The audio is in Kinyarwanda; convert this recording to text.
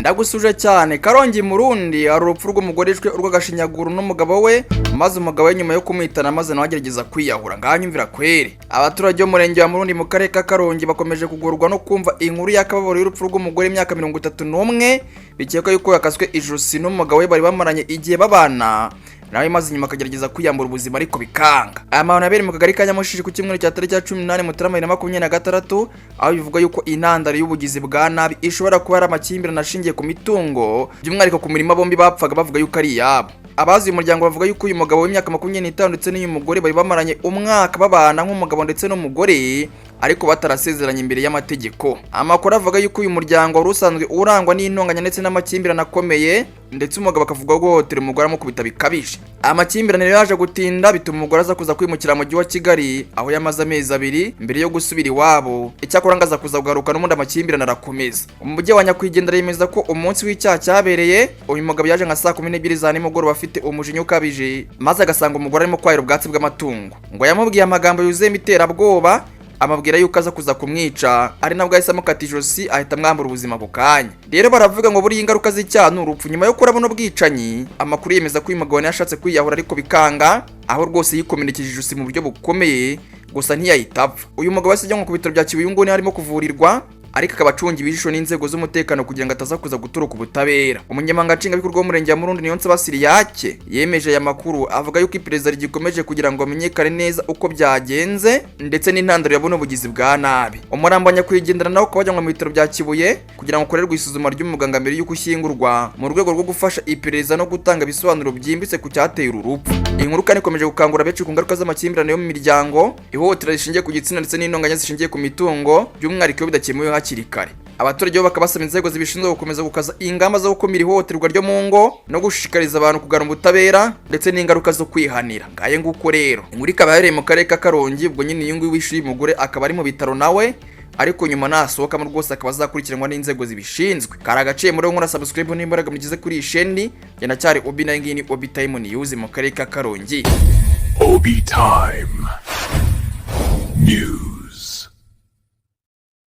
Ndagusuje cyane. Karongi Murundi hari urupfu rw'umugore wishwe urw'agashinyaguro n'umugabo we, maze umugabo we nyuma yo kumwitana maze nawe agerageza kwiyahura. Nganyumvira kweri. Abaturage b'umurenge wa Murundi mu karere ka Karongi bakomeje kugorwa no kumva inkuru y'akababaro y'urupfu rw'umugore w'imyaka 31, bikekwa yuko yakaswe ijosi n'umugabo we bari bamaranye igihe babana nawe, maze nyuma akagerageza kwiyambura ubuzima ariko bikanga. Aya mahano yabereye mu kagari ka Nyamushishi ku cyumweru cya tariki ya 18 Mutarama 2026, aho bivugwa yuko intandaro y'ubugizi bwa nabi ishobora kuba ari amakimbirane ashingiye ku mitungo, by'umwihariko ku mirima bombi bapfaga bavuga yuko ari iyabo. Abazi uyu muryango bavuga yuko uyu mugabo w'imyaka 25 ndetse n'uyu mugore bari bamaranye umwaka babana nk'umugabo ndetse n'umugore, ariko batarasezeranye imbere y'amategeko. Amakuru avuga yuko uyu muryango wari usanzwe urangwa n'intonganya ndetse n'amakimbirane akomeye, ndetse umugabo akavuga guhohotera umugore amukubita bikabije. Amakimbirane rero yaje gutinda, bituma umugore aza kuza kwimukira mu mujyi wa Kigali, aho yamaze amezi 2 mbere yo gusubira iwabo. Icyakora ngo aza kuza kugaruka, n'ubundi amakimbirane arakomeza. Umubyeyi wa nyakwigendera yemeza ko umunsi w'icyaha cyabereye, uyu mugabo yaje nka saa 12 za nimugoroba afite umujinya ukabije, maze agasanga umugore arimo kwahira ubwatsi bw'amatungo. Ngo yamubwiye amagambo yuzuyemo iterabwoba, amabwira yuko aza kuza kumwica, ari nabwo ahise amukata ijosi, ahita amwambura ubuzima ako kanya. Rero baravuga ngo buriya ingaruka z'icyaha ni urupfu. Nyuma yo kurabona ubwicanyi, amakuru yemeza ko uyu mugabo yashatse kwiyahura ariko bikanga, aho rwose yikomerekeje ijosi mu buryo bukomeye, gusa ntiyahita apfa. Uyu mugabo yahise ajyanwa ku bitaro bya Kibuye nguni arimo kuvurirwa, ariko akaba acungiwe ijisho n'inzego z'umutekano kugira ngo ataza kuza gutoroka ubutabera. Umunyamabanga nshingwabikorwa w'umurenge wa Murundi, Niyonsaba Siriyake, yemeje aya makuru, avuga yuko iperereza rigikomeje kugira ngo hamenyekane neza uko byagenze ndetse n'intandaro ya buno bugizi bwa nabi. Umurambo wa nyakwigendera nawo ukaba wajyanwa mu bitaro bya Kibuye kugira ngo ukorerwe isuzuma ry'umuganga mbere y'uko ushyingurwa, mu rwego rwo gufasha iperereza no gutanga ibisobanuro byimbitse ku cyateye uru rupfu. Iyi nkuru kandi ikomeje gukangura benshi ku ngaruka z'amakimbirane yo mu miryango, ihohotera rishingiye ku gitsina ndetse n'intonganya zishingiye ku mitungo, by'umwihariko iyo bidakemuwe hakiri kare. Abaturage bo bakaba basaba inzego zibishinzwe gukomeza gukaza ingamba zo gukumira ihohoterwa ryo mu ngo no gushishikariza abantu kugana ubutabera ndetse n'ingaruka zo kwihanira. Ngaye nguko rero, inkuru ikaba yahereye mu karere ka Karongi. Ubwo nyine uyu nguyu wishe uyu mugore akaba ari mu bitaro nawe, ariko nyuma nasohokamo rwose akaba azakurikiranwa n'inzego zibishinzwe. Kari agaciye muri nkora subscribe n'imbaraga mugize kuri iyi sheni. Njye ndacyari Obi, nayo ngiyi ni Obi Time News mu karere ka Karongi. Obi Time News.